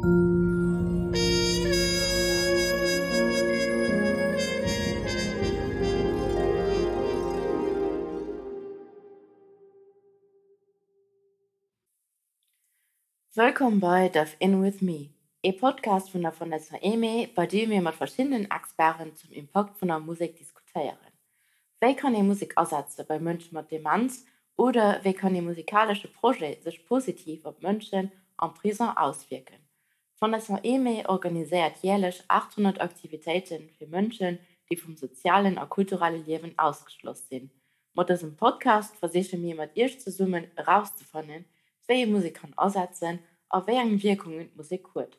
Wëllkomm bei Dive In With Me, ee Podcast vun der Fondation Aimée, bei deem mir mat verschiddenen Experten zum Impakt vun der Musek diskutéieren. Wéi kann ee Musek asetze bei Mënsche mat Demenz oder wéi kann ee musikalesche Projet sech positiv op Mënschen am Prison auswierken? D'Fondation Aimée organiséiert järlech 800 Aktivitéite fir Mënschen, déi vum sozialen a kulturelle Liewen ausgeschloss sinn. Mat dësem Podcast versiche mir mat Iech zesummen erauszefannen, wéi ee Musek kann asetzen a wéi eng Wierkungen d'Musek huet.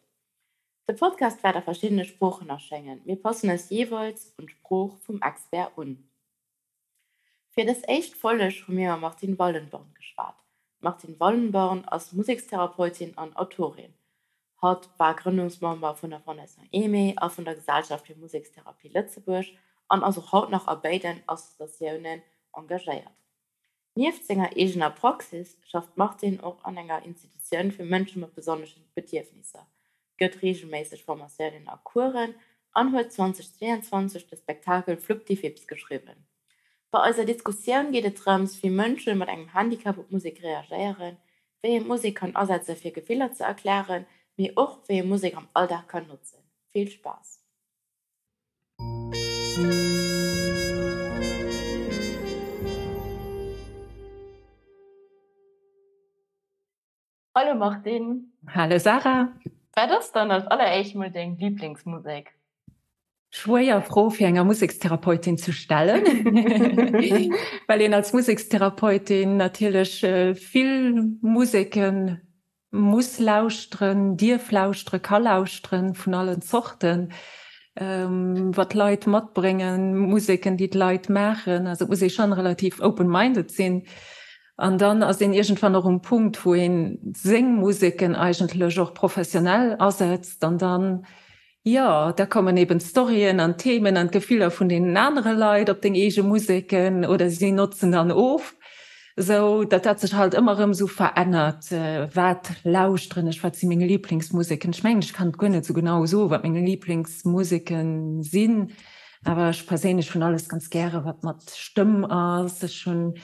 De Podcast wäert a verschiddene Sproochen erschéngen, mir passen eis jeeweils un d'Sprooch vum Expert un. Fir dës éischt Folleg hu mir mam Martine Wallenborn geschwat. D'Martine Wallenborn ass Musekstherapeutin an Autorin. Hatt war Grënnungsmember vun der Fondation Aimée a vun der Gesellschaft fir Musekstherapie Lëtzebuerg an ass och haut nach a béiden Associatiounen engagéiert. Nieft senger eegener Praxis schafft d'Martine och an enger Institutioun fir Mënsche mat besonnesche Bedierfnisser, gëtt reegelméisseg Formatiounen a Coursen an huet 2022 de Spektakel Fluppdifips geschriwwen. Bei eiser Diskussioun geet et drëms, wéi Mënsche mat engem Handicap op Musek reagéieren, wéi ee Musek kann asetze fir Gefiller ze erklären, mee och wéi ee Musek am Alldag kann notzen. Vill Spaass! Hallo Martine. Hallo Sarah. Wat ass dann als alleréischt mol deng Liblingsmusek? Schwéier Fro fir enger Musekstherapeutin ze stellen, well een als Musekstherapeutin natierlech vill Museken muss lauschteren, dierf lauschteren, ka lauschteren, vun allen Zorten, wat d'Leit matbréngen, Museken, déi d'Leit maachen. Also et muss ee schonn relativ open-minded sinn. An dann ass een iergendwann och um Punkt, wou een seng Museken eigentlech och professionell asetzt. An dann, jo, da kommen eben d'Storyen an d'Themen an d'Gefiller vun deenen anere Leit op deng eege Museken oder si notzen dann of, sou datt dat sech halt ëmmer erëm esou verännert. Wat lauschteren ech? Wat si meng Liblingsmuseken? Ech mengen, ech kann et guer net esou genau soen, wat meng Liblingsmuseken sinn. Awer ech perséinlech hunn alles ganz gäre wat mat Stëmm ass. Ech hunn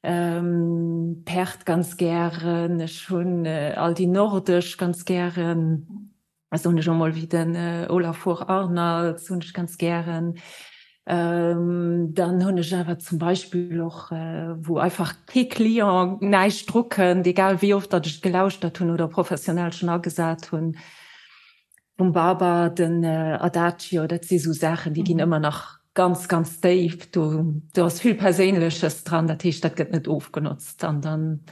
Päerd ganz gären, ech hunn all déi nordesch ganz gären, soen ech emol, wéi den Olafur Arnalds hunn ech ganz gären. Dann hunn ech awer zum Beispill och, wou einfach kee Client näischt dru kënnt, egal wéi oft datt ech et gelauschtert hunn oder professionell schonn agesat hunn, Vum Barber, den Adagio, dat si sou Saachen, déi ginn ëmmer nach ganz, ganz déif. Do, do ass vill Perséinleches dran, dat heescht, dat gëtt net ofgenotzt. An dann,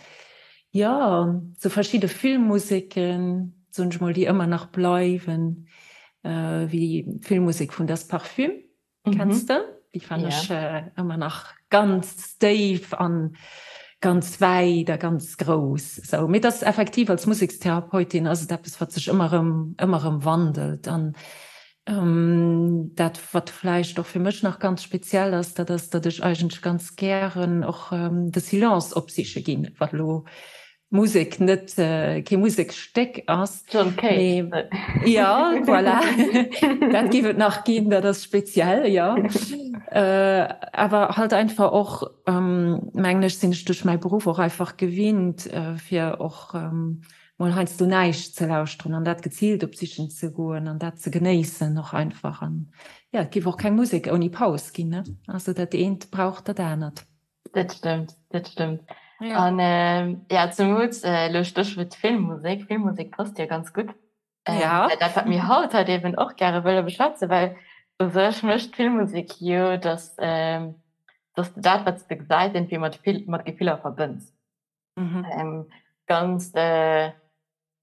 jo, sou verschidde Filmmuseken, soen ech mol, déi ëmmer nach bleiwen, wéi d'Filmmusek vun Das Parfüm. Kenns de? Déi fannen ech ëmmer nach ganz déif an ganz wäit a ganz grouss. Sou, mee et ass effektiv, als Musekstherapeutin ass et eppes, wat sech ëmmer erëm, ëmmer erëm wandelt. An dat, wat vläicht och fir mech nach ganz speziell ass, dat ass, datt ech eigentlech ganz gären och de Silence opsiche ginn, wat elo Musek net kee Museksstéck ass. John Cage. Mee, ja, voilà. Dat géif et nach ginn, dat ass speziell, jo. Awer halt einfach och, mengen ech, sinn ech duerch mäi Beruff och einfach gewinnt, fir och mol heiansdo näischt ze lauschteren an dat geziilt op sichen ze goen an dat ze genéissen och einfach. An jo, et géif och keng Musek ouni Paus ginn, ne? Also dat eent brauch dat anert. Dat stëmmt, dat stëmmt. Ja. An äh, ja, zemools äh, lo Stéchwuert Filmmusek. Filmmusek passt jo ganz gutt. Ähm, ja. Dat wat mir haut halt eben och gäre wëlle beschwätzen, well u sech mécht d'Filmmusek jo, dass, ähm, dass du dat, wat s de gesäis, irgendwie mat, mat Gefiller verbënns. Mhm. Ähm, ganz äh,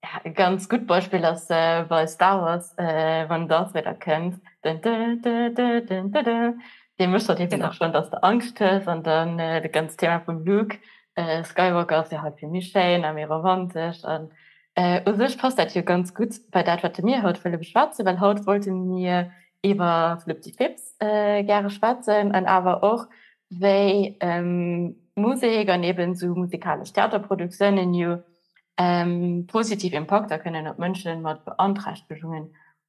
ja, e ganz gutt Beispill ass äh, bei Star Wars, äh, wann Darth Vader kënnt, dun, dun, dun, dun, dun, dun, dun. Dee mécht dat eben och schon, dass de Angscht hues an dann äh, de ganz Thema vum Luke äh, Skywalker ass jo halt vill méi schéin a méi romantesch an äh, u sech passt dat jo ganz gutt bei dat, wat mir haut wëlle beschwätzen, well haut wollte mir iwwer Flupptifips äh, gäre schwätzen an awer och wéi ähm, Musek an eben sou musikalesch Theaterproduktiounen jo. positiv Impakter kënnen op Mënsche mat Beanträchtegungen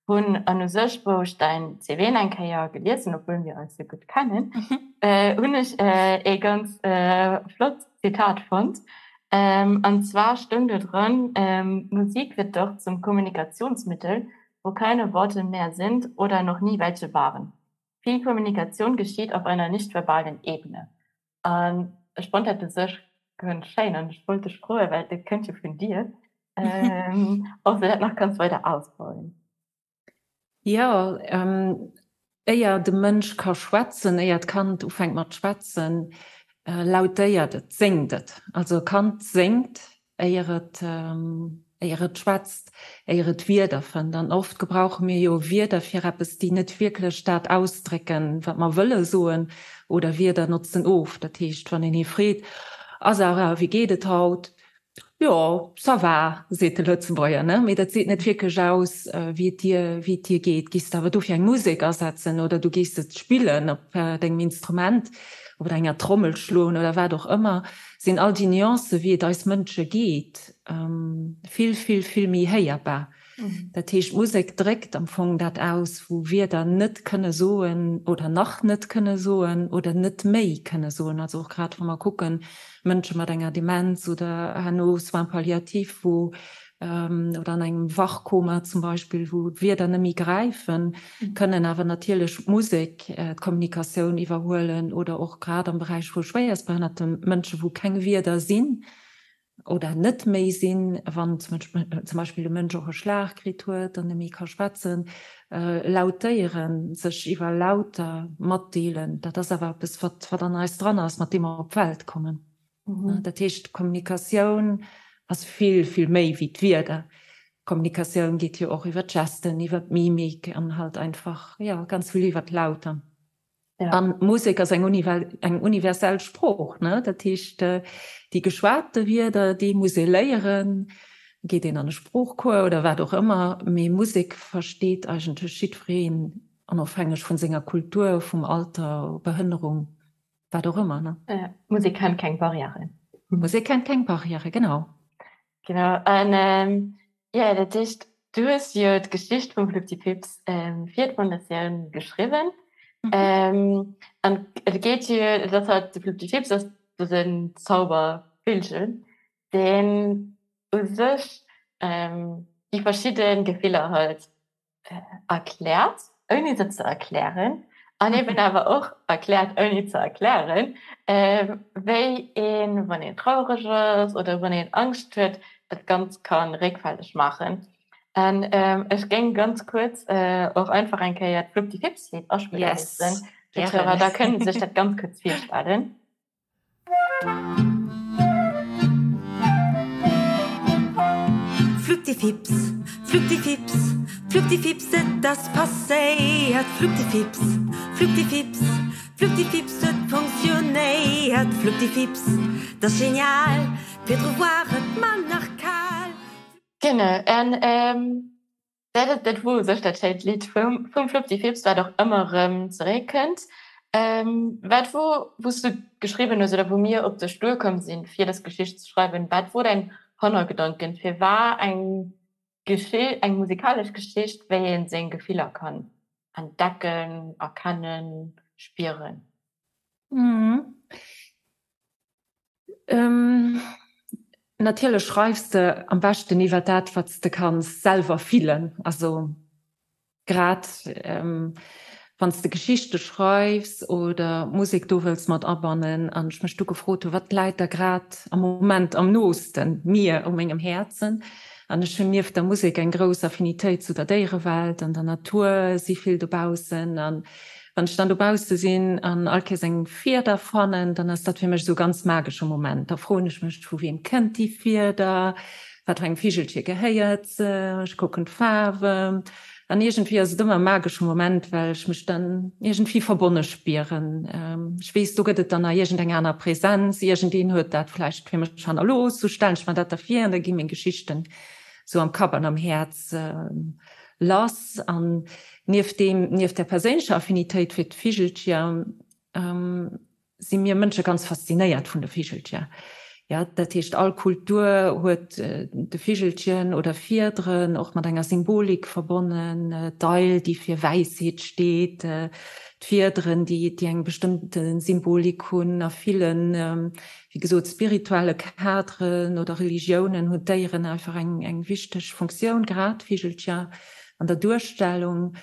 hunn. An u sech, wou ech däin CV eng Kéier gelies hunn, obwuel mir eis jo gutt kennen, hunn ech ee ganz flott Zitat fonnt. An zwar stoung do dran, Musik wird doch zum Kommunikationsmittel, wo keine Worte mehr sind oder noch nie welche waren. Viel Kommunikation geschieht auf einer nicht-verbalen Ebene. An ech fonnt dat u sech ganz schéin an ech wollt dech froen, well dat kënnt jo vun dir, ob s de dat nach kanns weider ausbauen. Jo, éier de Mënsch ka schwätzen, éier d'Kand ufänkt mat schwätzen, lautéiert et, séngt et. Also e Kand séngt, éier et, éier et schwätzt, éier et Wierder fënnt. An oft gebrauche mir jo Wierder fir eppes, déi net wierklech dat ausdrécken, wat mer wëlle soen, oder Wierder notzen of. Dat heescht, wann een ee freet, A Sarah, wéi geet et haut? Jo, ça va, seet de Lëtzebuerger, ne? Mee dat seet net wierklech aus, wéi et dir, wéi et dir geet. Gees de awer dofir eng Musek asetzen oder du gees et spillen op dengem Instrument oder enger Trommel schloen oder wat och ëmmer, sinn all déi Nuancen, wéi et eis Mënsche geet, vill, vill, vill méi héierbar. Dat heescht, d'Musek dréckt am Fong dat aus, wou Wierder net kënne soen oder nach net kënne soen oder net méi kënne soen. Also och grad wa mer kucken, Mënsche mat enger Demenz oder herno Soins palliatifs, wou oder an engem Wachkoma zum Beispill, wou d'Wierder net méi gräifen, kënnen awer natierlech d'Musek d'Kommunikatioun iwwerhuelen oder och grad am Beräich vu schwéierstbehënnerte Mënschen, wou keng Wierder sinn oder net méi sinn, wann zum Beispill e Mënsch och e Schlag kritt huet an net méi ka schwätzen, lautéieren, sech iwwer Lauter matdeelen, dat ass awer eppes, wat an eis dran ass, mat deem mer op d'Welt kommen. Dat heescht, Kommunikatioun ass vill, vill méi wéi d'Wierder. Kommunikatioun geet jo och iwwer d'Gesten, iwwer d'Mimik an halt einfach, jo, ganz vill iwwer d'Lauter. An Musek ass eng eng universell Sprooch, ne? Dat heescht, déi geschwate Wierder, déi muss ee léieren, geet een an e Sproochcours oder wat och ëmmer, mee Musek versteet eigentlech jiddwereen, onofhängeg vun senger Kultur, vum Alter, Behënnerung. Wat och ëmmer, ne? Ja, Musek kennt keng Barrièren. Musek kennt keng Barrièren, genau. Genau, an ähm, ja, dat heescht, du hues jo d'Geschicht vum Flupdipips ähm, fir d'Fondatioun geschriwwen. Mhm. Ähm, an et geet jo, et ass halt, de Flupdipips ass dësen Zaubervillchen, deen u sech ähm, déi verschidde Gefiller halt erkläert, ouni se ze erklären, an eben awer och erkläert, ouni ze erklären, wéi een, wann een traureg ass oder wann een Angscht huet, dat Ganzt ka réckfälleg maachen. An ech géing ganz kuerz och einfach eng Kéier d'Fluppdifips-Lidd aspille loossen, fir d'Hörer, da kënne sech dat ganz kuerz virstellen. Fluppdifips, Fluppdifips, Fluppdifips, et ass passéiert. Fluppdifips, Fluppdifips, Fluppdifips huet fonctionnéiert. Fluppdifips, 't ass genial, virdru war et mer nach kal. Genau, an Dat dat wor u sech dat schéint Lidd vum vum Fluppdifips, wat och ëmmer erëm zeréckkënnt. Wat wor, wou s du geschriwwen hues oder wou mir op dech duerkomm sinn, fir dës Geschicht ze schreiwen, wat wor däin Hannergedanken? Firwar eng Geschi eng musikalesch Geschicht, wéi ee seng Gefiller kann entdecken, erkennen, spieren? Natierlech schreifs de am beschten iwwer dat, wat s de kanns selwer fillen. Also grad wann s de Geschichte schreifs oder Musek do wëlls mat abannen an ech mech du gefrot hu wat läit der grad am Moment am noosten mir u mengem Häerzen. An ech hunn nieft der Musek eng grouss Affinitéit zu der Déierewelt an der Natur, si vill dobaussen an Wann ech dann dobausse sinn an all Kéiers eng Fieder fannen, dann ass dat fir mech esou e ganz magesche Moment. Da froen ech mech, vu weem kënnt déi Fieder, wat fir engem Vigelche gehéiert se, ech kucken d'Faarwen an iergendwéi ass et ëmmer e magesche Moment, well ech mech dann iergendwéi verbonne spieren. Ech weess, do gëtt et dann nach iergendeng aner Präsenz, iergendeen huet dat vläicht fir mech hannerlooss, sou stellen ech mer dat da vir an da gi meng Geschichten sou am Kapp an am Häerz lass. An nieft deem, nieft der perséinlecher Affinitéit fir d'Vigelcher, si mir Mënsche ganz faszinéiert vun de Vigelcher. Jo, dat heescht, all Kultur huet de Vigelchen oder Fiederen och mat enger Symbolik verbonnen, d'Eil, déi fir Wäisheet steet, d'Fiederen, déi eng bestëmmte Symbolik hunn. A villen, wéi gesot, spirituelle Cadren oder Religiounen hunn d'Déieren einfach eng wichteg Funktioun, grad d'Vigelcher an der Duerstellung.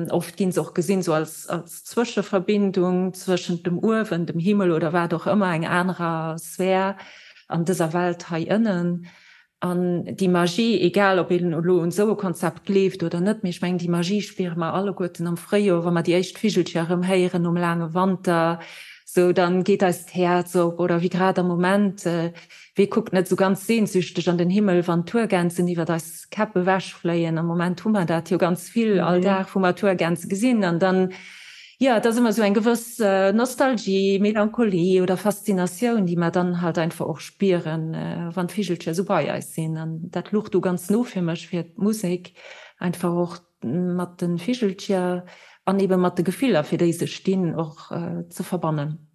Oft ginn se och gesinn sou als als Zwëscheverbindung zwëschent dem Uewen, dem Himmel oder wat och ëmmer, eng anerer Sphär an dëser Welt hei ënnen. An déi Magie, egal ob een elo un esou e Konzept gleeft oder net, mee ech mengen déi Magie spiere mer alleguerten am Fréijoer, wa mer déi éischt Vigelcher erëm héieren nom laange Wanter, sou dann geet eist Häerz op oder wéi grad am Moment, Wee kuckt net esou ganz sehnsüchteg an den Himmel, wann d'Tourgänsen iwwert eis Käpp ewech fléien? Am Moment hu mer dat jo ganz vill, all Dag, wou mer Tourgänse gesinn. An dann, jo, et ass ëmmer esou eng gewëss Nostalgie, Melancholie oder Faszinatioun, déi mer dann halt einfach och spieren, wann d'Vigelcher esou bei eis sinn. An dat luch do ganz no fir mech, fir d'Musek einfach och mat de Vigelcher an ebe mat de Gefiller, fir déi se stinn, och ze verbannen.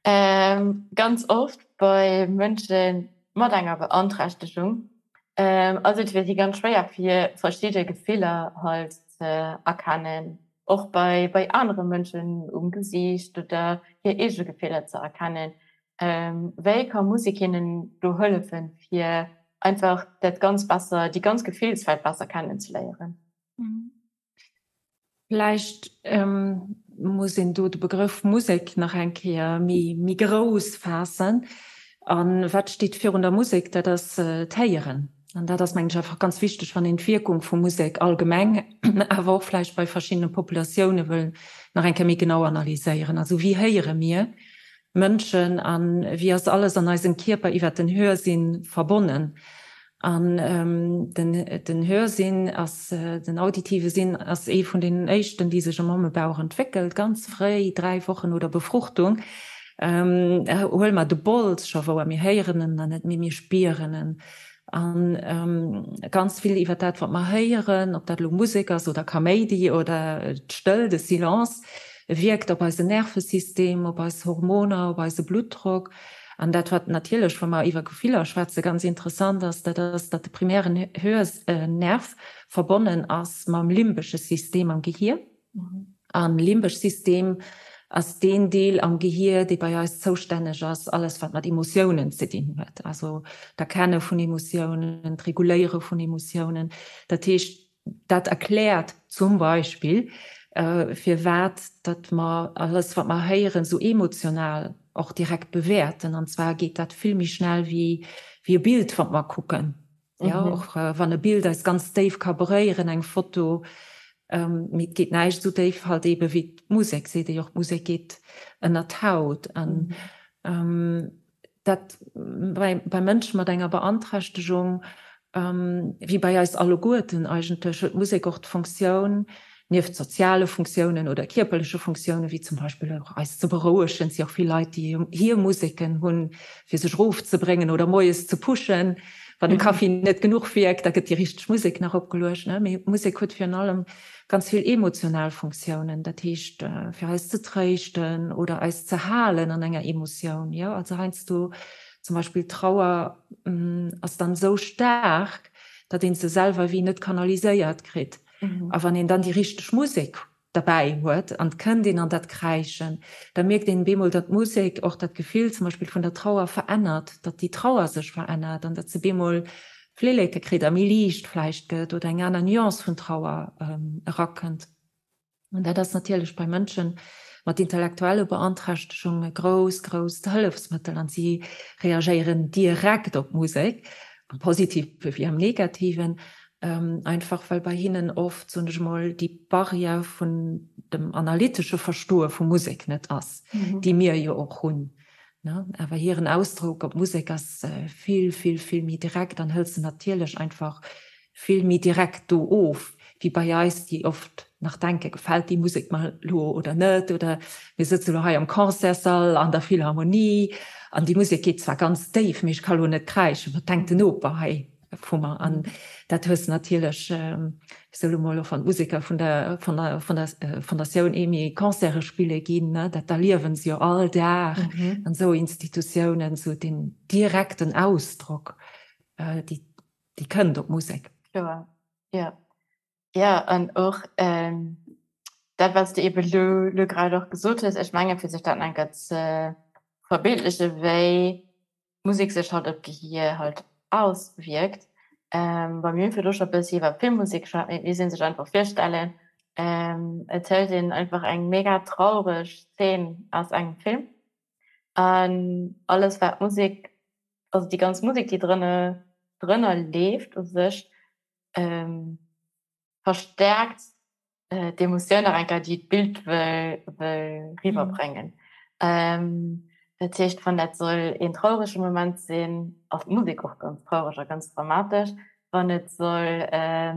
Ganz oft bei Mënsche mat enger Beanträchtegung ass et fir si ganz schwéier fir verschidde Gefiller halt ze erkennen, och bei bei anere Mënschen um Gesiicht oder hir eege Gefiller ze erkennen. Wéi ka Musek hinnen do hëllefen, fir einfach dat ganz besser, déi ganz Gefillswelt besser kennenzeléieren? Vläicht muss een do de Begrëff Musek nach eng Kéier méi grouss faassen. A wat steet virun der Musek? Dat ass d'Héieren. An dat ass, mengen ech, einfach ganz wichteg, wann een d'Wierkung vu Musek allgemeng, awer och vläicht bei verschiddene Populatioune wëll nach eng Kéier méi genau analyséieren. Also wéi héiere mir Mënschen a wéi ass alles an eisem Kierper iwwert den Hörsinn verbonnen? An den Hörsinn ass, den auditive Sinn ass ee vun deenen éischten, déi sech am Mammebauch entwéckelt, ganz fréi, 3 Wochen no der Befruchtung. Huele mer de Bols scho wouer, mir héieren en nach net, mee mir spieren en. A ganz vill iwwer dat, wat mer héieren, ob dat elo Musek ass oder Kaméidi oder d'Stëll, de Silence, wierkt op eisen Nervesystem, op eis Hormoner, op eise Bluttdrock. An dat, wat natierlech, wa mer iwwer Gefiller schwätzen, ganz interessant ass, dat ass, datt de primären Hörnerv verbonnen ass mam limbesche System am Gehier. An limbesch System ass deen Deel am Gehier, dee bei eis zoustänneg ass, alles wat mat Emotiounen ze dinn huet, also d'Erkenne vun Emotiounen, d'Reguléiere vun Emotiounen. Dat heescht, dat erkläert zum Beispill, firwat datt mer alles wat mer héieren esou emotional och direkt bewäerten. An zwar geet dat vill méi schnell wéi e Bild wat mer kucken. Jo, och wann e Bild eis ganz déif ka beréieren, eng Foto, mee et geet näischt esou déif halt eebe wéi d'Musek, seet ee jo och, d'Musek geet ënner d'Haut. An dat bei bei Mënsche mat enger Beanträchtegung, wéi bei eis alleguerten eigentlech, huet d'Musek och d'Funktioun, nieft soziale Funktiounen oder kierperleche Funktiounen, wéi zum Beispill och eis ze berouegen, et si och vill Leit, déi hir Museken hunn, fir sech erofzebréngen oder moies ze pushen, wann de Kaffi net genuch wierkt, da gëtt déi richteg Musek nach opgeluecht, ne. Mee Musek huet virun allem ganz vill emotional Funktiounen, dat heescht fir eis ze tréischten oder eis ze halen an enger Emotioun, jo. Also heiansdo zum Beispill Trauer ass dann esou staark, datt ee se selwer wéi net kanaliséiert kritt. A wann een dann déi richteg Musek derbäi huet an et kënnt een an dat Kräischen, da mierkt een bemol, datt d'Musek och dat Gefill zum Beispill vun der Trauer verännert, datt déi Trauer sech verännert an datt se bemol Flilleke kritt a méi liicht vläicht gëtt oder eng aner Nuance vun Trauer erakënnt. An dat ass natierlech bei Mënsche mat intellektuelle Beanträchtegung e grousst, grousst Hëllefsmëttel an si reagéieren direkt op d'Musek, am Positive wéi am Negativen, einfach well bei hinnen oft, soen ech emol, déi Barrière vun dem analytesche Verstoe vu Musek net ass, déi mir jo och hunn. Awer hiren Ausdrock op Musek ass vill, vill, vill méi direkt an hëlt se natierlech einfach vill méi direkt do of, wéi bei eis, déi oft nach denken, gefält déi Musek mer elo oder net, oder mir sëtze lo hei am Concertssall an der Philharmonie an déi Musek geet zwar ganz déif, mee ech ka lo net kräischen, wat denkt den Noper hei? vu mer. An dat hues de natierlech, ech soe lo mol, och wann d'Museker vun der vun der vun der Fondatioun Emy Concerte spille ginn, ne, dat erliewen se jo all Dag an esou Institutiounen, esou deen direkten Ausdrock, déi déi kënnt op d'Musek. Kloer, jo. Jo, an och dat, wat s de eebe lo lo grad och gesot hues, ech menge fir sech dat nach eng Kéier ze verbildlechen, wéi d'Musek sech halt op d'Gehier halt auswierkt. Bei mir hunn virdru scho e bëssi iwwer Filmmusek geschwat, mee et misst ee sech einfach virstellen, et hëlt een einfach eng mega traureg Zeen aus engem Film an alles wat d'Musek, also déi ganz Musek déi drënne drënner leeft u sech, verstärkt d'Emotioun nach eng Kéier, déi d'Bild wëll wëll riwwerbréngen. Dat heescht, wann dat soll een traurege Moment sinn, ass d'Musek och ganz traureg a ganz dramatesch. Wann et soll ee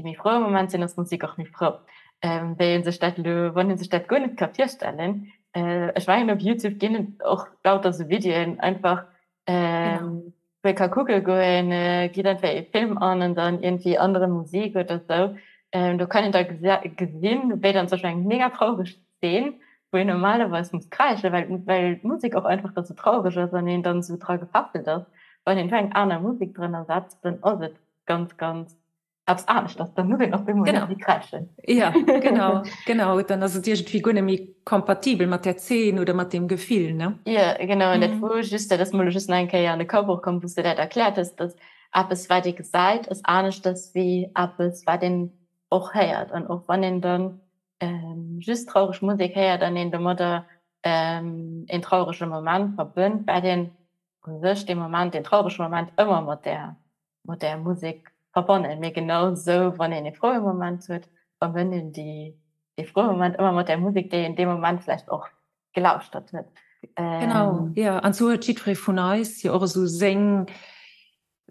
méi froue Moment sinn, ass d'Musek och méi frou. Wéi ee sech dat elo, wann ee sech dat guer net ka virstellen, ech mengen op Youtube ginn et och lauter esou Videoen einfach, Wou ee ka kucke goen, gitt einfach ee Film an an dann iergendwéi andere Musik oder sou. Do kann een da gesinn, wéi dann zum Beispill eng mega traureg Zeen, wou een normalerweis muss kräischen, well well d'Musek och einfach da sou traureg ass an een dann sou dra gefesselt ass. Wann een do eng aner Musek drënner setzt, dann ass et ganz, ganz eppes aneschters, dann muss een op eemol net méi kräischen. Ja, genau, genau. Dann ass et iergendwéi guer net méi kompatibel mat där Zeen oder mat deem Gefill, ne? Ja, genau. An dat wor just, dat ass mer elo just nach eng Kéier an de Kapp och komm, wou s de dat erkläert hues, dass eppes, wat ee gesäit, ass aneschters wéi eppes, wat een och héiert. An och wann een dann just traureg Musek héiert an een domadder een traurege Moment verbënnt, wat een u sech dee Moment, deen traurege Moment ëmmer mat där mat där Musek verbannen. Mee genau sou wann een e froue Moment huet, verbënnt een déi dee froue Moment ëmmer mat där Musek, déi een dee Moment vläicht och gelauschtert huet. Genau, jo. An sou huet jiddweree vun eis jo och esou seng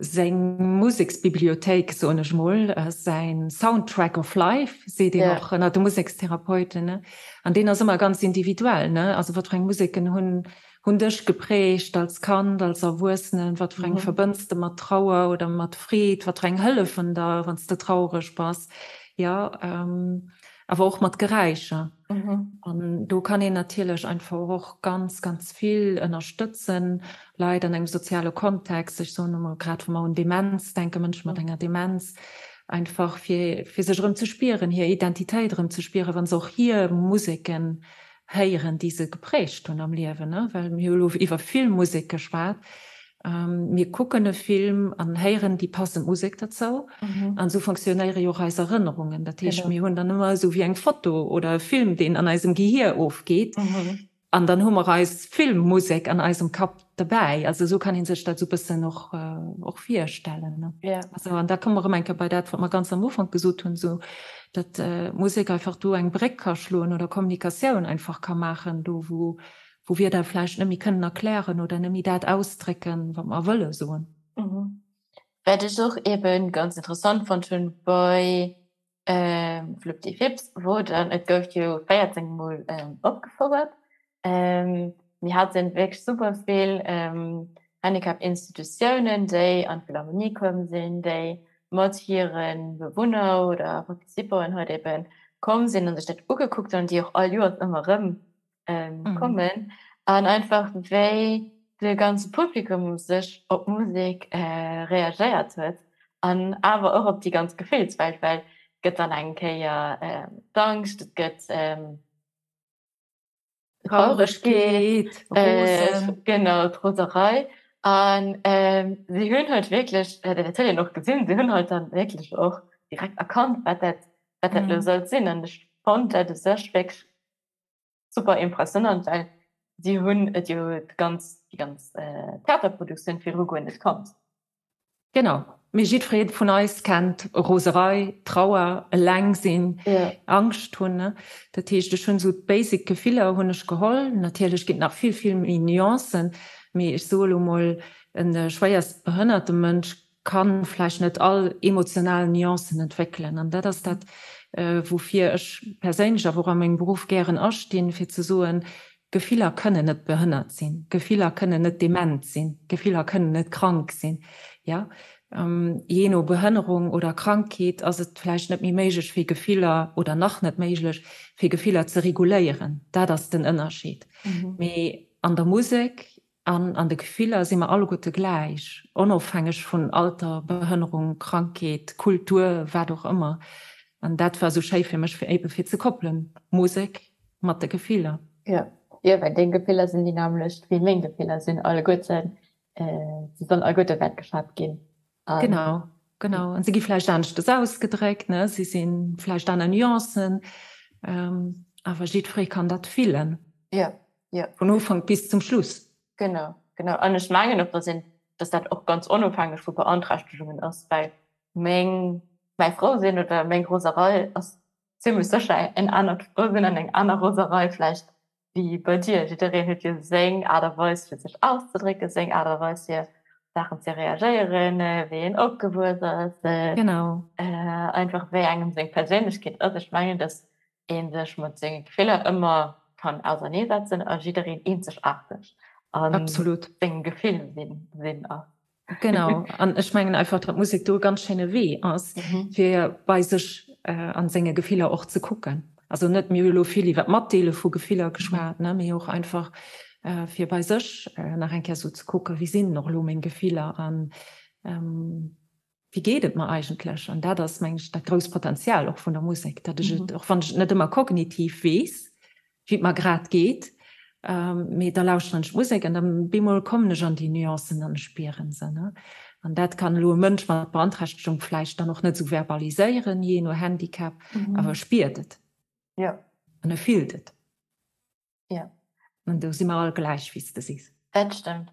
seng Museksbibliothéik, soen ech mol, säin Soundtrack of life, seet een och ënner de Musekstherapeuten, ne? An deen ass ëmmer ganz individuell, ne? Also wat fir eng Museken hunn Hunn dech geprägt als Kand, als Erwuessenen? Wat fir eng verbënns de mat Trauer oder mat Freed? Wat fir eng hëllefen der, wann s de traureg bass? Jo, awer och mat Geräischer. An do kann een natierlech einfach och ganz, ganz vill ënnerstëtzen, Leit an engem soziale Kontext. Ech soen emol, grad wa mer un Demenz denken, Mënsche mat enger Demenz, einfach fir, fir sech erëm ze spieren, hir Identitéit erëm ze spieren, wa se och hir Museken héieren, déi se geprägt hunn am Liewen, well mir hu lo iwwer Filmmusek geschwat. Mir kucken e Film an héieren déi passend Musek derzou. An esou fonctionnéiere jo och eis Erënnerungen. Dat heescht, mir hunn dann ëmmer esou wéi eng Foto oder e Film, deen an eisem Gehier ofgeet. An dann hu mer eis Filmmusek an eisem Kapp derbäi. Also esou kann ee sech dat esou e bëssen och, och virstellen. Also an da komme mer erëm eng Kéier bei dat, wat mer ganz am Ufank gesot hunn, esou datt Musek einfach do eng Bréck ka schloen oder Kommunikatioun einfach ka maachen, do wou, wou Wierder vläicht net méi kënnen erklären oder net méi dat ausdrécken, wat mer wëlle soen. Wat ech och eebe ganz interessant fonnt hunn bei Fluppdifips wor dann, et gouf jo 14 mol opgefouert. Mir haten wierklech super vill Handicap-Institutiounen, déi an d'Philharmonie komm sinn, déi mat hire Bewunner oder Participanten halt eben komm sinn an sech dat ugekuckt hunn, déi och all Joers ëmmer erëm kommen an einfach wéi de ganze Publikum u sech op d'Musek reagéiert huet an awer och op déi ganz Gefillswelt, well et gëtt dann eng Kéier d'Angscht, et gëtt Trauregkeet, Rosen, genau d'Roserei an si hunn halt wierklech, dat huet een och gesinn, si hunn halt dann wierklech och direkt erkannt, wat dat wat dat elo sollt sinn an ech fonnt dat u sech wierklech super impressionant, well si hunn et jo d'ganz déi ganz Theaterproduktioun virdru guer net kannt. Genau, mee jiddweree vun eis kennt Roserei, Trauer, eleng sinn, Angscht hunn. Dat heescht, ech hunn esou d'basic Gefiller hunn ech geholl. Natierlech ginn et nach vill, vill méi Nuancen, mee ech soe lo mol, e schwéierst behënnerte Mënsch kann vläicht net all emotional Nuancen entwéckelen. An dat ass dat, woufir ech perséinlech awer och a mengem Beruff gären astinn, fir ze soen, Gefiller kënnen net behënnert sinn, Gefiller kënnen net dement sinn, Gefiller kënnen net krank sinn. Jo? Jee no Behënnerung oder Krankheet ass et vläicht net méi méiglech fir Gefiller oder nach net méiglech fir Gefiller ze reguléieren. Dat ass den Ënnerscheed. Mee an der Musek an an de Gefiller si mer alleguerte gläich, onofhängeg vun Alter, Behënnerung, Krankheet, Kultur, wat och ëmmer. An dat war esou schéi fir mech fir ebe fir ze koppelen, Musek mat de Gefiller. Jo, jo, well deng Gefiller sinn déi nämmlecht wéi meng Gefiller sinn alleguerten. Se sollen alleguerte wäertgeschat ginn. Genau, genau. An se gi vläicht aneschtes ausgedréckt, ne? Se si vläicht aner Nuancen, awer jiddweree kann dat fillen. Jo, jo. Vun Ufank bis zum Schluss. Genau, genau. An ech mengen och, dass een, dass dat och ganz onofhängeg vu Beanträchtegungen ass, well meng, mäi Frousinn oder meng Roserei ass zimmlech sécher en anert Frousinn an eng aner Roserei vläicht wéi bei dir. Jiddereen huet jo seng Aart a Weis fir sech auszedrécken, seng Aart a Weis fir Saachen ze reagéieren, wéi een opgewuess ass, genau. einfach wéi engem seng Perséinlechkeet ass. Ech mengen, dass ee sech mat senge Gefiller ëmmer kann auserneesetzen a jiddereen eenzegaarteg a sengem Gefill sinn ass. Genau, an ech mengen einfach, datt Musek do e ganz schéine Wee ass, fir bei sech an senge Gefiller och ze kucken. Also net, mir hu elo vill iwwer d'Matdeele vu Gefiller geschwat, ne, mee och einfach fir bei sech nach eng Kéier esou ze kucken, wéi sinn och elo meng Gefiller an wéi geet et mer eigentlech? An dat ass, mengen ech, dat grousst Potenzial och vun der Musek, datt ech et, och wann ech et net ëmmer kognitiv weess, wéi et mer grad geet, mee da lauschteren ech d'Musek an dann bemol kommen ech an déi Nuancen an ech spieren se. Ne? An dat kann elo e Mënsch mat Beanträchtegung vläicht dann och net esou verbaliséieren, jee no Handicap, awer e spiert et. Jo. An e fillt et. Jo. An do si mer all gläich, wéi s de sees. Dat stëmmt.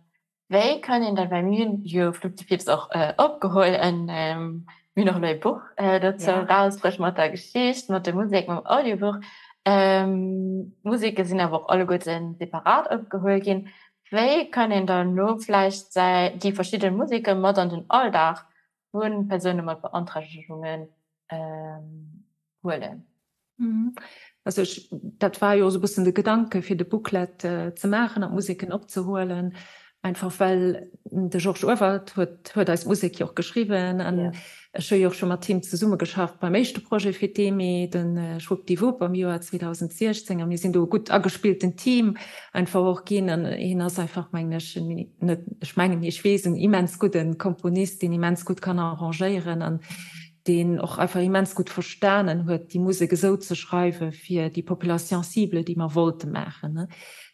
Wéi kann een dann, well mir hunn jo Fluppdipips och opgeholl en mir hunn och elo e Buch dozou erausbruecht mat der Geschicht, mat der Musek, mam Audiobuch. D'Museke sinn awer och alleguerte separat opgeholl ginn. Wéi kann een dann elo vläicht säi déi verschidde Museke mat an den Alldag vu Persoune mat Beanträchtegungen huelen? Also ech, dat war jo esou e bëssen de Gedanke fir de Booklet ze maachen an d'Museken opzehuelen, einfach well de Georges Urwald huet huet eis d'Musek jo och geschriwwen an ech hu jo och scho mat him zesummegeschafft beim éischte Projet fir d'Emee, de Schwuppdiwupp am Joer 2016 a mir sinn do e gutt agespillten Team einfach och ginn an hien ass einfach mengen ech net, ech mengen, ech weess, en immens gudde Komponist, deen immens gutt kann arrangéieren an deen och einfach immens gutt verstanen huet, déi Musek esou ze schreiwe fir déi Population cible, déi mer wollte maachen.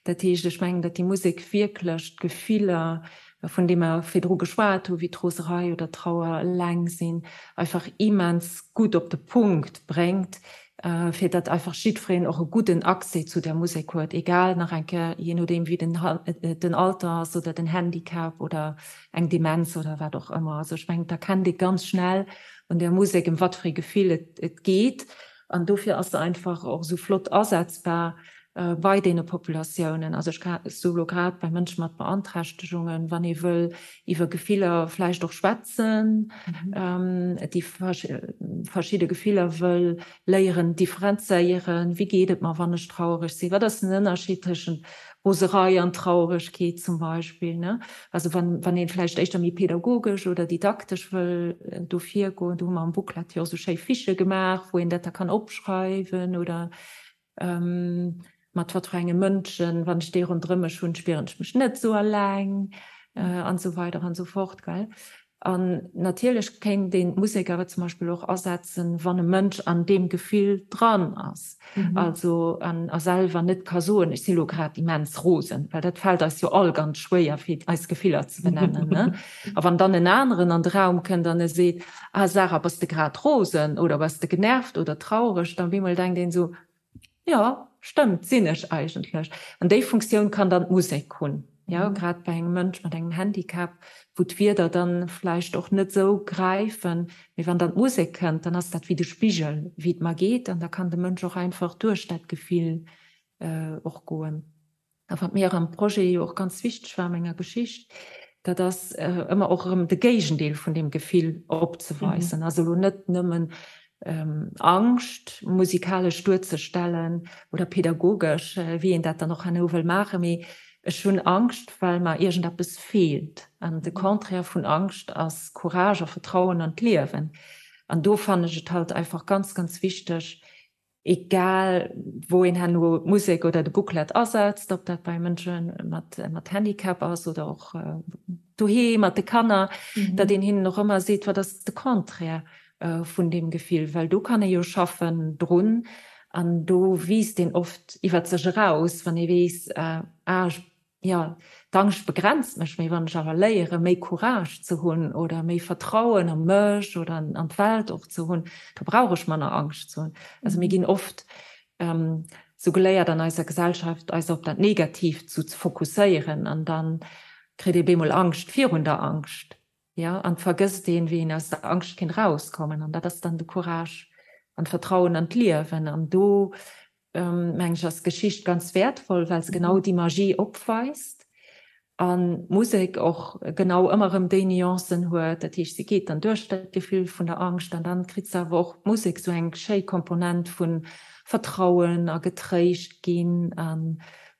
Dat heescht, ech mengen, datt déi Musek wierklech d'Gefiller, vun deem mer virdru geschwat hu wéi d'Roserei oder d'Trauer, eleng sinn, einfach immens gutt op de Punkt bréngt, fir datt einfach jiddwereen och e gudden Accès zu där Musek huet, egal nach eng Kéier, jee nodeem wéi den Alter ass oder den Handicap oder eng Demenz oder wat och ëmmer. Also ech mengen, da kennt ee ganz schnell un där Musek, ëm wat fir ee Gefill et geet. An dofir ass se einfach och esou flott asetzbar bei deene Populatiounen. Also ech soe elo grad bei Mënsche mat Beanträchtegungen, wann ee wëll iwwer Gefiller vläicht och schwätzen, déi verschidde Gefiller wëll léieren differenzéieren, wéi geet et mer, wann ech trauereg sinn, wat ass den Ënnerscheed tëschent Roserei an Trauregkeet zum Beispill, ne? Also wann, wann ee vläicht éischter méi pädagogesch oder didaktesch wëll do virgoen, do hu mer am Booklet jo och sou schéi Fichë gemaach, wou een dat da kann opschreiwen oder mat wat fir enge Mënschen, wann ech déi ronderëm mech hunn, spieren ech mech net sou alleng an esou weider an esou fort, gell? An natierlech kéint een d'Musek awer zum Beispill och asetzen, wann e Mënsch an deem Gefill dran ass, also an a selwer net ka soen, ech si lo grad immens rosen, well dat fält eis jo all ganz schwéier, fir eis Gefiller ze benennen, ne? A wann dann en aneren an de Raum kënnt an e seet, ah Sarah, bass de grad rosen oder bass de genervt oder traureg, dann op eemol denkt een esou, Jo, stëmmt, sinn ech eigentlech. An déi Funktioun kann dann d'Musek hunn, jo, grad bei engem Mënsch mat engem Handicap, wou d'Wierder dann vläicht och net esou gräifen. Mee wann dann d'Musek kënnt, dann ass dat wéi de Spigel, wéi et mer geet, an da kann de Mënsch och einfach duerch dat Gefill och goen. A wat mir am Projet jo och ganz wichteg war a menger Geschicht, dat ass ëmmer och erëm de Géigendeel vun deem Gefill opzeweisen. Also elo net nëmmen Angscht musikalesch duerzestellen oder pädagogesch, wéi een dat dann och herno wëll maachen, mee. Ech hunn Angscht, well mer iergendeppes feelt. An de Contraire vun Angscht ass Courage a Vertrauen an d'Liewen. An do fannen ech et halt einfach ganz, ganz wichteg, egal wou een herno d'Musek oder de Booklet asetzt, ob dat bei Mënsche mat, mat Handicap ass oder och doheem mat de Kanner, datt een hinnen och ëmmer seet, wat ass de Contraire vun deem Gefill, well do kann ee jo schaffen drun an do wiisst een oft iwwert sech eraus, wann ee weess, ah ech, jo, d'Angscht begrenzt mech, mee wann ech awer léiere méi Courage ze hunn oder méi Vertrauen a mech oder an d'Welt och ze hunn, da brauch ech manner Angscht ze hunn. Also mir ginn oft sou geléiert an eiser Gesellschaft, eis op dat Negatiivt sou ze fokusséieren an dann kritt ee bemol Angscht virun der Angscht. Jo, an vergësst een, wéi een aus der Angscht kéint rauskommen. An dat ass dann de Courage an d'Vertrauen an d'Liewen. An do, mengen ech, ass d'Geschicht ganz wäertvoll, well se genau déi Magie opweist an d'Musek och genau ëmmer erëm déi Nuancen huet. Dat heescht, se geet dann duerch dat Gefill vun der Angscht an dann kritt se awer och d'Musek esou eng schéi Komponent vu Vertrauen a getréischt ginn a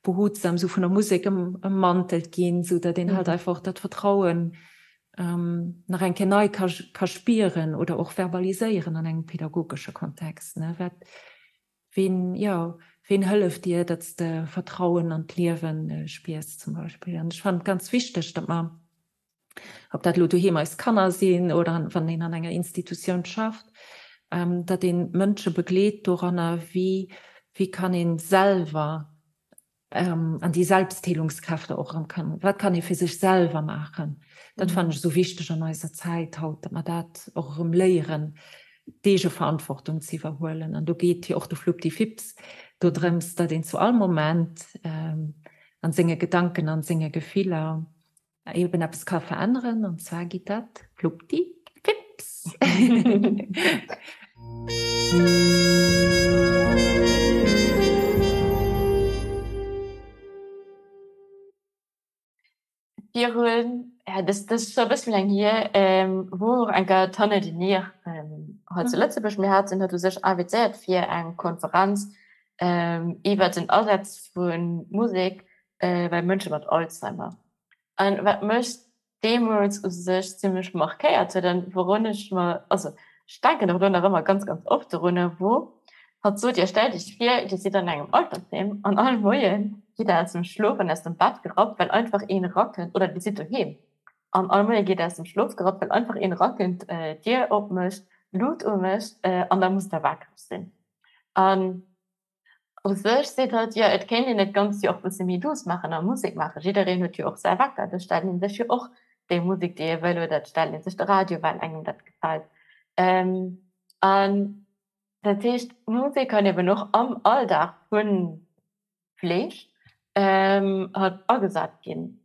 behutsam sou vun der Musek ëmmantelt ginn, sou datt een halt einfach och dat Vertrauen nach eng Kéier nei ka ka spieren oder och verbaliséieren an engem pädagogesche Kontext, ne? Wat, ween, jo, ween hëlleft dir, datt s de Vertrauen an d'Liewe spiers zum Beispill? An ech fannen et ganz wichteg, datt mer ob dat elo doheem eis Kanner sinn oder wann een an enger Institutioun schafft, datt een d'Mënsche begleet doranner, wéi wéi kann ee selwer an déi Selbstheelungskräfte och erëm kann, wat kann ee fir sech selwer maachen. Dat fannen ech esou wichteg an eiser Zäit haut, datt mer dat och erëm léieren, d'Eegeverantwortung ze iwwerhuelen. An do geet jo och de Fluppdifips dodrëms, datt een zu all Moment an senge Gedanken, an senge Gefiller eben eppes ka veränneren an zwar geet dat fluppdi fipps. Virun, ja, das, das ist scho e bësse méi laang hier, wor eng Kéier d'Hanne de Nier hei zu Lëtzebuerg. Mir haten hatt u sech invitéiert fir eng Konferenz iwwer den Asaz vu Musek bei Mënsche mat Alzheimer. An wat mech deemools u sech zimmlech markéiert huet an wourun ech mer, also ech denken och elo nach ëmmer ganz, ganz oft dorunner, wor, hatt sot, Jo, stellt Iech vir, Dir sidd an engem Altersheem an all Moie gitt Der aus dem Schlof an aus dem Bett gerappt, well einfach een erakënnt, oder Dir sidd doheem an all Moie gitt Der aus dem Schlof gerappt, well einfach een erakënnt, d'Dier opmécht, d'Lut umécht an da musst Der wakereg sinn. An U sech seet hatt, jo, et kéint een et Ganzt jo och bësse méi douce maachen a Musek maachen. Jiddereen huet jo och säi Wecker, do stellt ee sech jo och déi Musek, déi ee wëll, oder et stellt ee sech de Radio, well engem dat gefält. An dat heescht, Musek kann eben och am Alldag vu Fleeg halt agesat ginn.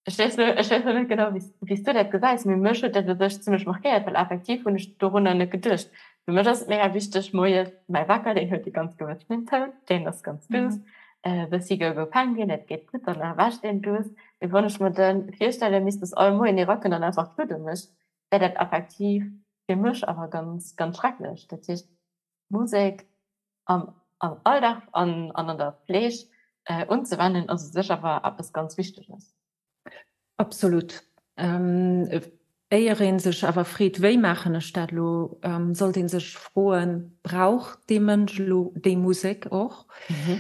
Ech weess lo, ech weess lo net genau, wéi s du dat gesäis, mee mech huet dat u sech zimmlech markéiert, well effektiv hunn ech dorunner net geduecht. Fir mech ass et mega wichteg, moies mäi Wecker, deen huet e ganz gewëssenen Toun, deen ass ganz duuss, e bëssi Go Go Penguin, dat geet gutt, dann erwächt een duuss. Mee wann ech mer da virstelle misst, dass all Moien ee Racken dann einfach d'Luut umécht, wär dat effektiv fir mech awer ganz, ganz schrecklech. Dat heescht, Musek am am Alldag an an an der Fleeg unzewennen ass u sech awer eppes ganz Wichteges. Absolut. Éier ee sech awer freet, wéi maachen ech dat elo, sollt ee sech froen, brauch dee Mënsch elo déi Musek och?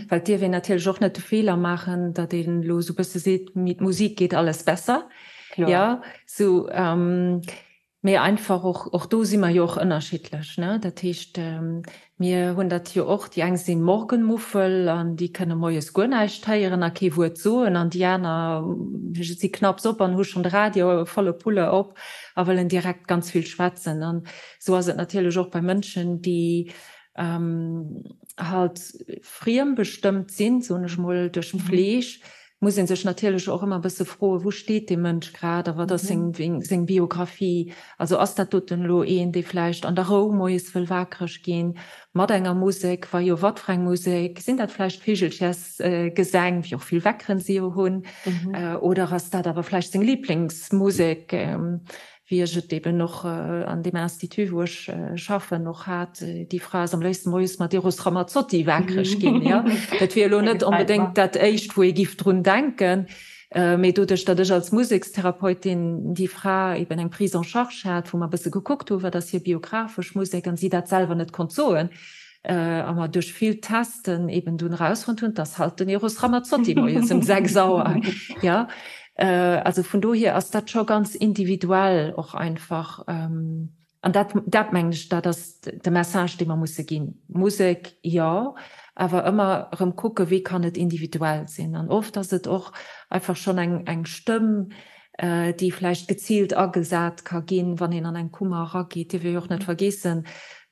Well et dierf een natierlech och net de Feeler maachen, datt een elo esou e bësse seet, mit Musik geht alles besser. Kloer. Jo, sou. Mee einfach och, och do si mer jo och ënnerschiddlech, ne? Dat heescht, mir hunn dat jo och, déi eng si Morgenmuffel an déi kënne moies guer näischt héieren a kee Wuert soen an déi aner si knapps op an hu schonn de Radio volle Pulle op a wëllen direkt ganz vill schwätzen. An esou ass et natierlech och bei Mënschen, déi halt friembestëmmt sinn, soen ech mol, duerch d'Fleeg. muss ee sech natierlech och ëmmer e bësse froen, wou steet dee Mënsch grad a wat ass seng, seng Biografie? Also ass dat doten elo een, dee vläicht an der Rou moies wëll wakereg ginn, mat enger Musek, wa jo, wat fir eng Musek? Sinn dat vläicht Vigelchersgesäng, wéi och vill Weckeren se jo hunn, oder ass dat awer vläicht seng Liblingsmusek, wéi. Wéi ech et eben och an deem Institut, wou ech schaffen, och hat, déi Fra ass am léifsten moies mat Eros Ramazzotti waakreg ginn, jo. Dat wier elo net onbedéngt dat Éischt, wou ee giff drun denken, mee doduerch, datt ech als Musekstherapeutin déi Fra eben eng Prise en charge hat, wou mer e bësse gekuckt hu wat ass hir biographesch Musek, an si dat selwer net konnt soen, a mer duerch vill Testen eben dunn erausfonnt hunn, dass halt den Eros Ramazzotti moies um 6 Auer, jo. Also vun dohier ass dat scho ganz individuell och einfach. An dat, dat mengen ech, dat ass de Message, dee mer musse ginn. Musek, jo, awer ëmmer erëm kucke wéi kann et individuell sinn. An oft ass et och einfach schonn eng, eng Stëmm, déi vläicht geziilt agesat ka ginn, wann een an eng Kummer erageet. Dierf ee jo och net vergeessen,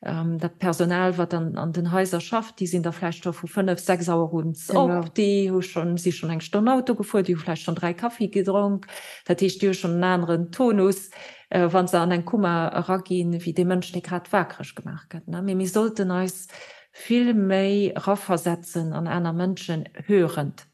dat Personal, wat an an den Haiser schafft, déi sinn da vläicht scho vu 5, 6 Auer ons op, déi hu schonn, si schonn eng Stonn Auto gefuer, déi hu vläicht schonn 3 Kaffi gedronk. Dat heescht, déi hu schonn en aneren Tonus, wa se an eng Kummer eraginn, wéi dee Mënsch, dee grad wakereg gemaach gëtt. Mee mir sollten eis vill méi eraversetzen an aner Mënschen, hörend.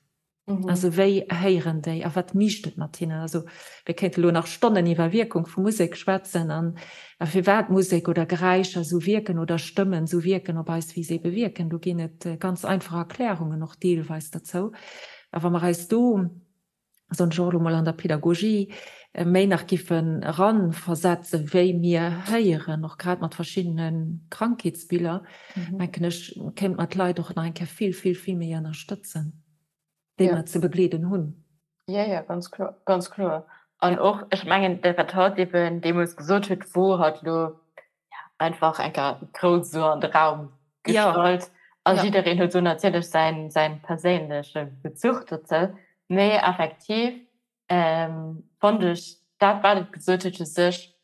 Also wéi héieren déi a wat micht et mat hinnen? Also mir kéinte lo nach Stonnen iwwer Wierkung vu Musek schwätzen an a firwat Musek oder Geräischer esou wierken oder Stëmmen esou wierken op eis, wéi se ebe wierken. Do ginn et ganz einfach Erklärungen och deelweis derzou. A wa mer eis do, soen ech och elo mol an der Pedagogie, méi nach giffen eranversetzen, wéi mir héieren, och grad mat verschiddene Krankheetsbiller, menken ech, kéinte mer d'Leit och nach eng Kéier vill, vill, vill méi ënnerstëtzen. déi ja. mer ze begleeden hunn. Ja, ja, ganz kloer, ganz kloer. An ja. och ech mengen dat wat hatt eben deemools gesot huet, wor hatt lo ja, einfach enker grouss esou an de Raum gestallt. Ja. A ja. jiddereen huet so natierlech säin, säin perséinleche Bezuch dozou. Mee effektiv ähm, fand ech dat wat et gesot huet u sech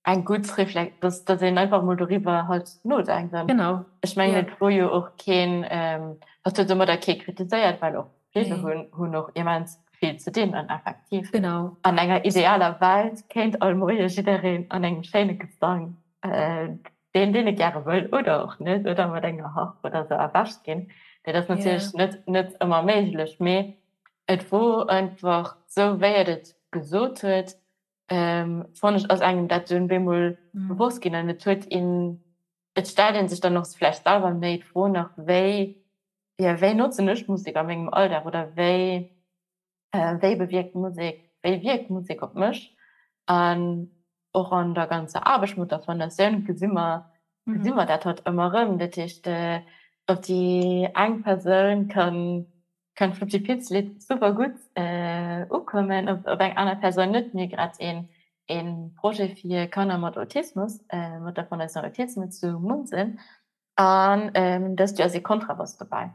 eng gutt Reflex, dass, dass een einfach mol doriwwer halt nodenkt. An genau. Ech mengen, ja. et wor jo och keen, ähm, hatt huet domadder kee kritiséiert, well och Fleege nee. hunn, hunn och immens vill ze dinn an effektiv. Genau. An enger idealer Welt kéint all Moie jiddereen an engem schéine Gesang, äh, deen deen e gäre wëll oder och net, oder mat enger Harf oder sou erwächt ginn. Dat ass natierlech yeah. net, net ëmmer méiglech, mee et wor einfach sou wéi et et gesot huet, fannen ech, ass engem dat dunn bemol bewosst ginn an et huet een, et stellt een sech dann och vläicht selwer méi d'Fro nach, wéi, jo wéi notzen ech Musek a mengem Alldag oder wéi, wéi bewierkt Musek, wéi wierkt Musek op mech? An och an der ganzer Aarbecht mat der Fondatioun gesi mer, gesi mer dat haut ëmmer erëm. Dat heescht, op déi eng Persoun kann Kann Fluppdi-Piz-Lidd super gutt ukommen, op eng aner Persoun net. Mir grad een een Projet fir Kanner mat Autismus mat der Fondation Autisme zu Munzen an dëst Joer ass ee Kontrabass dobäi.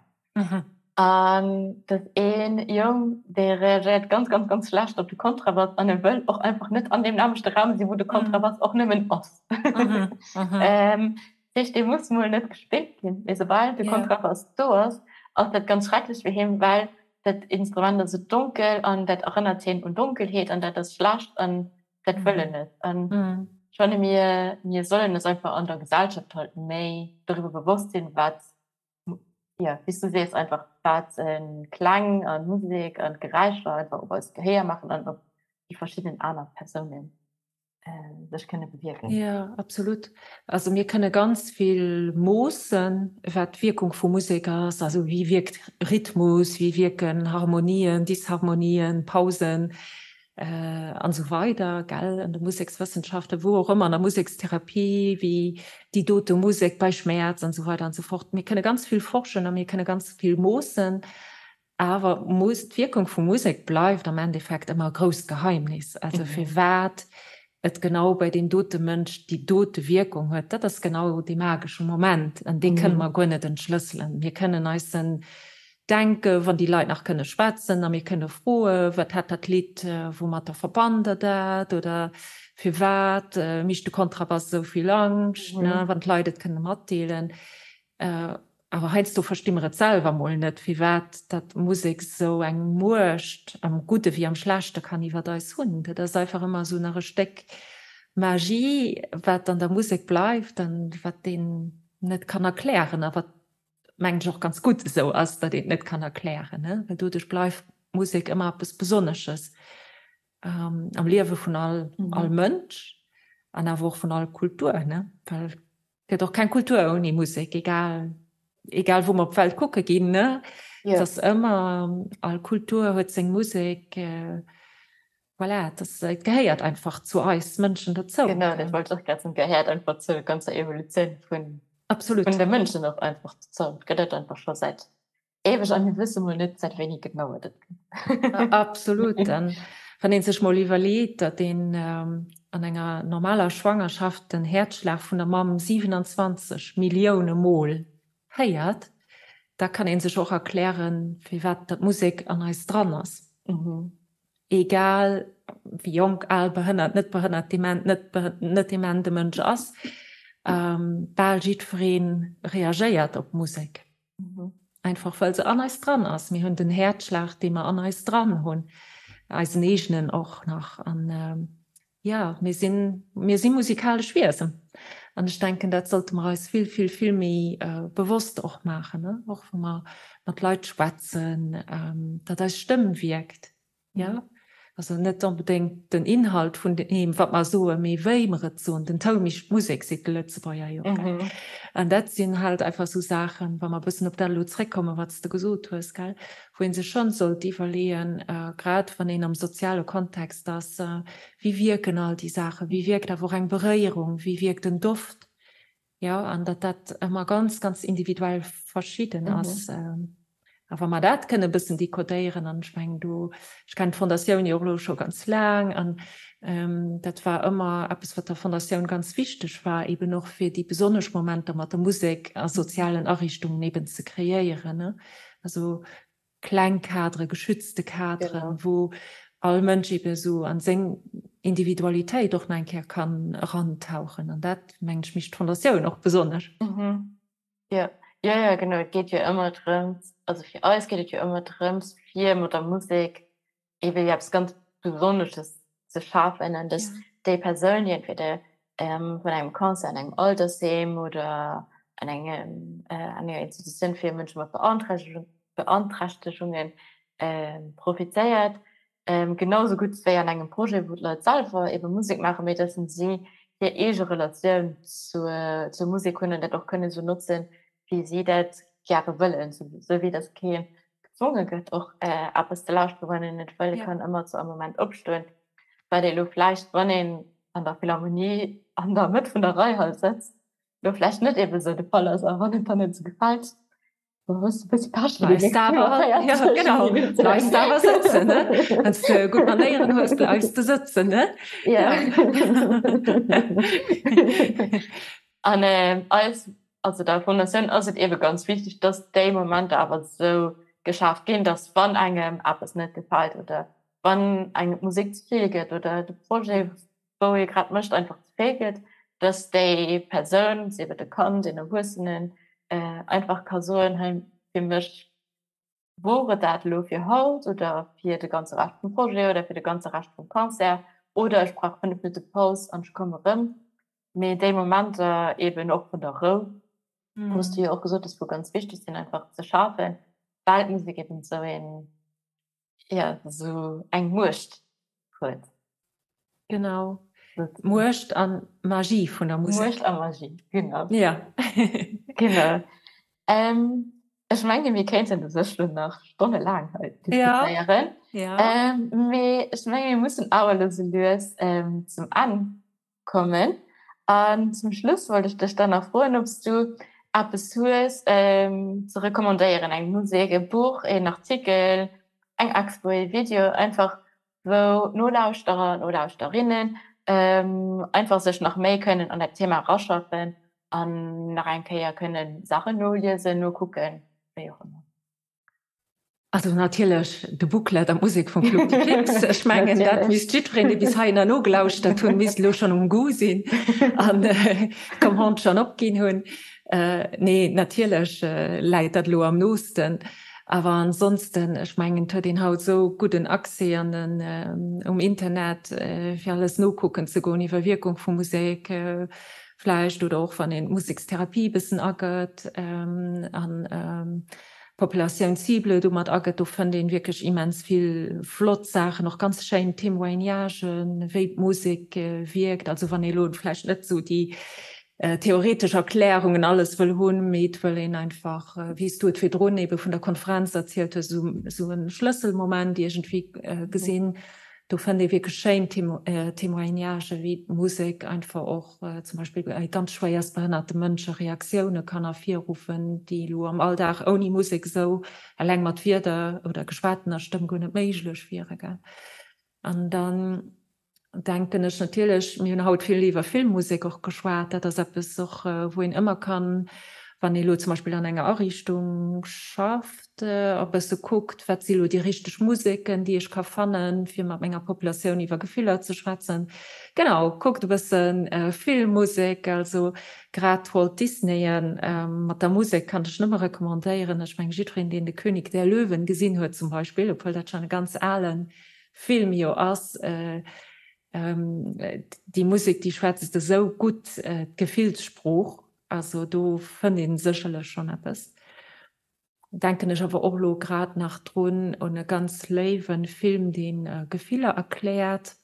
An dat een Jong dee reagéiert ganz ganz ganz schlecht op de Kontrabass an e wëll och einfach net an deem nämmlechte Raum sinn, wou de Kontrabass och nëmmen ass. Dat heescht, dee muss mol net gespillt ginn, mee soubal de Kontrabass do ass, ass dat ganz schrecklech fir hien, well dat Instrument ass esou donkel an dat erënnert hien un Donkelheet an dat ass schlecht an dat wëll en net. An ech fanne mir, mir sollen eis einfach an der Gesellschaft halt méi doriwwer bewosst sinn, wat, jo, wéi s du sees, einfach wat Kläng a Musek an Geräischer einfach op eist Gehéier maachen an op déi verschidden aner Persounen. sech kënne bewierken. Ja, absolut. Also mir kënne ganz vill moossen, wat d'Wierkung vu Musek ass, also wéi wierkt Rhythmus, wéi wierken Harmonien, Disharmonien, Pausen an esou weider, gell, an de Musekswëssenschaften, wou och ëmmer, an der Musekstherapie, wéi déi dote Musek bei Schmäerz an esou weider an esou fort. Mir kënne ganz vill forschen a mir kënne ganz vill moossen. Awer d'Wierkung vu Musek bleift am Endeffekt ëmmer e grousst Geheimnis. Also firwat et genau bei deem dote Mënsch déi dote Wierkung huet, dat ass genau dee magesche Moment an dee kënne mer guer net entschlësselen. Mir kënnen eis en denken, wann déi Leit nach kënne schwätzen a mir kënne froe wat hat dat Lidd, woumatter verbannt der dat oder firwat micht de Kontrabass esou vill Angscht, wann d'Leit et kënne matdeelen. Awer heiansdo versti mer et selwer mol net, firwat datt Musek esou eng Muecht am Gudde wéi am Schlechte kann iwwert eis hunn. Dat ass einfach ëmmer esou nach e Stéck Magie, wat an der Musek bleift an wat een net kann erklären a wat, mengen ech, och ganz gutt esou ass, datt een et net kann erklären, well doduerch bleift Musek ëmmer eppes Besonnesches am Liewe vun all Mënsch. An awer och vun all Kultur, ne? Well et gëtt och keng Kultur ouni Musek, egal, egal wou mer op d'Welt kucke ginn, ne? Et ass ëmmer, all Kultur huet seng Musek. Voilà, et ass, et gehéiert einfach zu eis Mënschen dozou. Genau, dat wollt ech och grad soen, et gehéiert einfach zur ganzer Evolutioun vun, Absolut. vun de Mënschen och einfach dozou. Et gëtt et einfach scho säit éiweg an mir wësse mol net, säit wéini genau et et gëtt. Absolut. An wann ee sech mol iwwerleet, datt een an enger normaler Schwangerschaft den Häerzschlag vun der Mamm 27 Millioune Mol héiert, da kann ee sech och erklären, firwat datt Musek an eis dran ass. Egal wéi jonk, al, behënnert, net behënnert, dement, net net dement de Mënsch ass, bal jiddweree reagéiert op Musek. Einfach well se an eis dran ass. Mir hunn den Häerzschlag, dee mer an eis dran hunn, eisen eegenen och nach. An jo, mir sinn, mir si musikalesch Wiesen. An ech denken, dat sollte mer eis vill, vill, vill méi bewosst och maachen, ne? Och wa mer mat Leit schwätzen, datt eis Stëmm wierkt. Jo, also net onbedéngt den Inhalt vun deem, wat mer soen, mee wéi mer et soen, den Toun mécht d'Musek, seet de Lëtzebuerger jo, gell. An dat sinn halt einfach esou Saachen, wa mer e bëssen op dat elo zréckkommen, wat s de gesot hues, gell, wou ee sech schonn sollt iwwerleeën, grad wann een am soziale Kontext ass, wéi wierken all déi Saachen, wéi wierkt awer och eng Beréierung, wéi wierkt en Doft, jo, an datt dat ëmmer ganz, ganz individuell verschidden ass. A wa mer dat kënne bëssen dekodéieren, an ech mengen do, ech kennen d'Fondatioun jo och elo scho ganz laang, an dat war ëmmer eppes, wat der Fondatioun ganz wichteg war, eben och fir déi besonnesch Momenter mat der Musek a sozialen Ariichtungen eben ze kreéieren, ne? Also kleng Kadere, geschützte Kaderen, wou all Mënsch eben esou an seng Individualitéit och nach eng Kéier kann erantauchen. An dat, mengen ech, mécht d'Fondatioun och besonnesch. Jo, jo, jo, genau. Et geet jo ëmmer drëms, also fir eis geet et jo ëmmer drëms, fir mat der Musek ebe jo eppes ganz Besonnesches ze schafen an dass déi Persoun, déi entweder vun engem Concert an engem Altersheem oder an engem, an enger Institutioun fir Mënsche mat Beanträchtegungen profitéiert, Genau sou gutt wéi an engem Projet, wou d'Leit selwer ebe Musek maachen, mee dass si hir eege Relatioun zur, zur Musek hunn an dat och kënnen esou notzen, wéi si dat gäre wëllen. Sou wéi dass kee gezwonge gëtt, och eppes ze lauschteren, wann een net wëll. E kann ëmmer zu all Moment opstoen. Wat ee lo vläicht, wann een an der Philharmonie an der Mëtt vun der Rei halt sëtzt, lo vläicht net ebe sou de Fall ass. A wann et dann net sou gefält, Bleifs de awer, ja, genau, bleifs de awer sëtzen, ne? Wann s de gutt Manéieren hues, bleifs de sëtzen, ne? Ja. An eis, also der Fondatioun ass et eebe ganz wichteg, dass déi Momenter awer esou geschaaft ginn, dass wann engem eppes net gefält oder wann engem d'Musek ze vill gëtt oder de Projet, wou ee grad mécht, einfach ze vill gëtt, dass déi Persoun, sief et e Kand, een Erwuessenen, einfach ka soen, hei fir mech wor et dat elo fir haut oder fir de ganze Rescht vum Projet oder fir de ganze Rescht vum Concert oder ech brauch 5 Minutte Paus an ech komme rëm. Mee déi Momenter eben och vun der Rou, wou s du jo och gesot hues, wou ganz wichteg sinn einfach ze schafen, well d'Musek eben esou een ja sou eng Muecht huet. Genau. Muecht an Magie vun der Musek. Muecht a Magie, genau. Ja. Genau. Ähm, ech menge mir kéinten u sech lo nach stonnelaang hei diskutéieren. Ja. Ja. Ähm, mee ech menge mir mussen awer lo sou lues ähm, zum Enn kommen. An zum Schluss wollt ech dech dann nach froen, ob s du eppes hues ze recommandéieren, eng Musek, e Buch, een Artikel, eng Expo, ee Video, einfach wou Nolauschterer, Nolauschterinnen einfach sech nach méi kënnen an dat Thema eraschaffen an nach eng Kéier kënnen Saachen noliesen, nokucken, wéi och ëmmer. Also natierlech de Booklet an d'Musek vum Club des Pips. Ech mengen, dat misst jiddwereen, dee bis heihinner nogelauschtert hunn, misst elo schonn um Goût sinn an d'Commande schonn opginn hunn. Nee, natierlech läit dat elo am noosten. Awer ansonsten, ech mengen, et huet een haut esou gudden Accès an den, um Internet, fir alles nokucken ze goen iwwer Wierkung vu Musek vläicht oder och wann een d'Musekstherapie e bëssen agëtt an. Populatioun cible do mat agëtt. Do fënnt een wierklech immens vill flott Saachen, och ganz schéin Témoignagen, wéi d'Musek wierkt. Also wann ee elo vläicht net esou déi theoretesch Erklärungen alles wëll hunn, mee et wëll een einfach, wéi s du et virdrun ebe vun der Konferenz erzielt hues, esou e Schlësselmoment iergendwéi gesinn. Do fënnt ee wierklech schéin Témoignagen, wéi d'Musek einfach och zum Beispill bei ganz schwéierstbehënnerte Mënsche Reaktioune kann ervirruffen, déi elo am Alldag ouni Musek esou eleng mat Wierder oder geschwatener Stëmm guer net méiglech wiere. Gell? An dann denken ech natierlech, mir hunn haut vill iwwer Filmmusek och geschwat, dat ass eppes och, wou een ëmmer kann, wann ee elo zum Beispill an enger Ariichtung schafft, e bësse kuckt, wat si elo déi richteg Museken, déi ech ka fannen, fir mat menger Populatioun iwwer Gefiller ze schwätzen. Genau, kuckt e bësse Filmmusek, also grad d'Walt Disneyen mat der Musek kann ech nëmme recommandéieren. Ech mengen, jiddwereen, deen de König der Löwen gesinn huet zum Beispill, obwuel dat schonn e ganz ale Film jo ass, déi Musek, déi schwätzt esou gutt d'Gefillssprooch, also do fënnt ee sécherlech schonn eppes. Denken ech awer och elo grad nach drun un e ganz léiwe Film, dee Gefiller erkläert,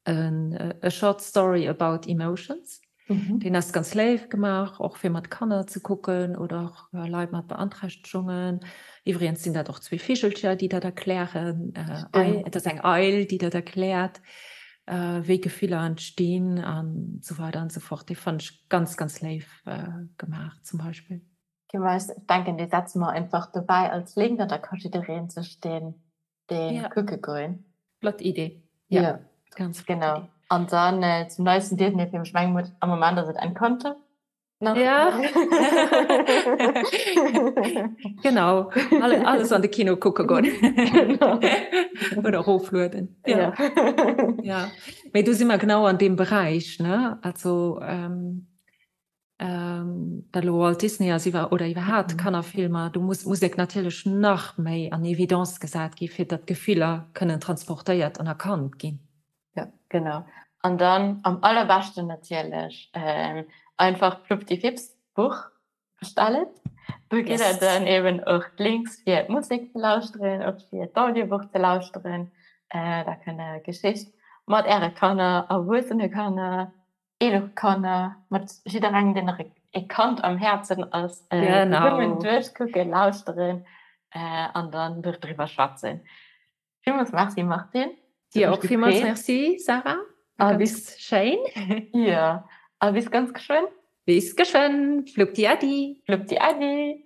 A Short Story About Emotions. Deen ass ganz léif gemaach, och fir mat Kanner ze kucken oder och Leit mat Beanträchtegungen. Iwwregens sinn dat och zwee Vigelcher, déi dat erklären. Et ass eng Eil, déi dat erkläert, wéi Gefiller entstinn an esou weider an esou fort. Dee fannen ech ganz, ganz léif gemaach zum Beispill. Ech denken, dee setze mer einfach dobäi als Link an da ka jidderee sech deen deen ja. kucke goen. Flott Idee. Ja, ja. ganz flott genau. Idee. An dann äh, zum neuesten Disney-Film, ich meine, am Moment ass et Encanto. Nach. Ja. genau. Alle, alles an de Kino kucke goen. Oder roflueden. Ja. Ja. ja. Mee du si mer genau an deem Beräich, ne? Also ähm, dat elo Walt Disney ass iwwer oder iwwerhaapt mhm. Kannerfilmer, do muss d'Musek natierlech nach méi an Evidence gesat gi fir datt Gefiller kënnen transportéiert an erkannt ginn. Ja, genau. An dann am allerbeschten natierlech ähm, einfach Pluppdifips Buch bestellen. Do gitt yes. dann eben och d'Links fir d'Musek ze lauschteren, och fir d'Audiobuch ze lauschteren. Äh, da kënne Geschicht mat äre Kanner, erwuessene Kanner, eelere Kanner, mat jidderengem, deen nach e Kand am Häerzen ass, zesummen duerchkucken, lauschteren an dann driwwer schwätzen. Villmools Merci Martine. Dir och villmools Merci Sarah. A bis schéin. Jo, a bis ganz geschwënn. Bis geschwënn. Fluppti Äddi. Fluppti Äddi.